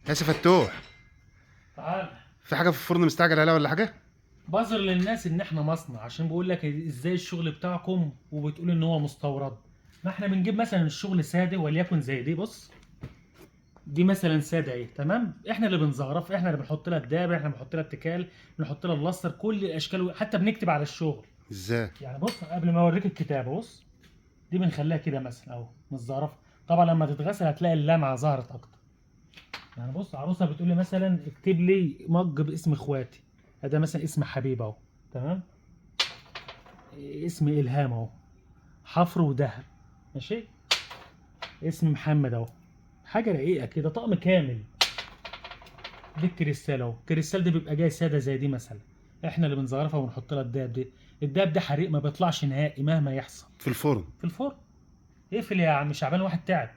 يا فتوح. تعال. في حاجة في الفرن مستعجل عليها ولا حاجة؟ بظهر للناس ان احنا مصنع، عشان بقول لك ازاي الشغل بتاعكم وبتقول ان هو مستورد. ما احنا بنجيب مثلا الشغل ساده، وليكن زي دي، بص دي مثلا ساده اهي، تمام؟ احنا اللي بنزخرف، احنا اللي بنحط لها الدابة، احنا بنحط لها التكال، بنحط لها اللصر، كل الاشكال، حتى بنكتب على الشغل. ازاي؟ يعني بص قبل ما اوريك الكتابة، بص دي بنخليها كده مثلا اهو متزخرفه، طبعا لما تتغسل هتلاقي اللمعة ظهرت اكتر. يعني بص عروسه بتقول لي مثلا اكتب لي مج باسم اخواتي، ده مثلا اسم حبيب اهو، تمام؟ اسم الهام اهو، حفر وذهب، ماشي؟ اسم محمد اهو، حاجة رقيقه كده، طقم كامل. دي الكريستال اهو، الكريستال ده بيبقى جاي ساده زي دي مثلا، احنا اللي بنزخرفها ونحط لها الدهب دي. الدهب ده حريق ما بيطلعش نهائي مهما يحصل. في الفرن. في الفرن. اقفل يا عم شعبان، واحد تعب.